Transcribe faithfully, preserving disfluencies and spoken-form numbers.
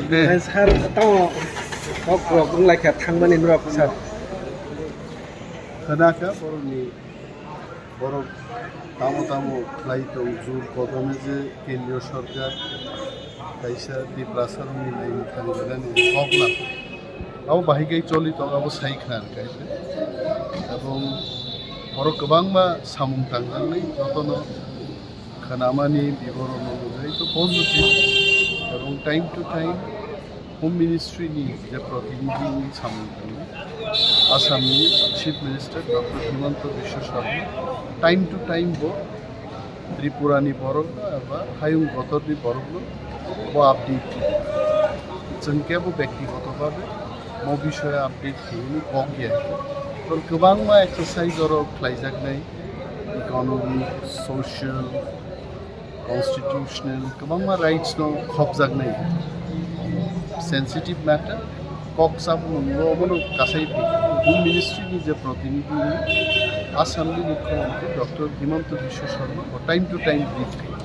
Sir, tamo kok rok wng lai kha thangmani norok, sir. Khna kha borokni, borok tamo tamo khlai tong, jur kodome je kendriyo sorkar kaisa Tiprasa rokni line thani rwnani kok lang. Abo bahai khe choli tong, abo sai khna rwkha khe. Ebong borok kwbangma samung tangjaknai, jotono khnamani biboron no nugwi to positive, ebong time to time Home Ministry ni je protinidhi ni samung tangwi Assam ni Chief Minister Doctor Himanta Biswa Sarma time to time bo Tripura ni borok no eba hayung kotor ni borok no bo update. Chwng kebo bektigoto babe mo bishoye update khiyuni kok ya. Tol kwbangma exercise oro khlaijaknai, economic, social, constitutional, kwbangma rights no khopjaknai. Sensitive matter, kok sabmung no obono kasai phi. Home Ministry ni je protinidhi ni Assam ni Mukhyamantri Doctor Himanta Biswa Sarma bo time to time brief khayo.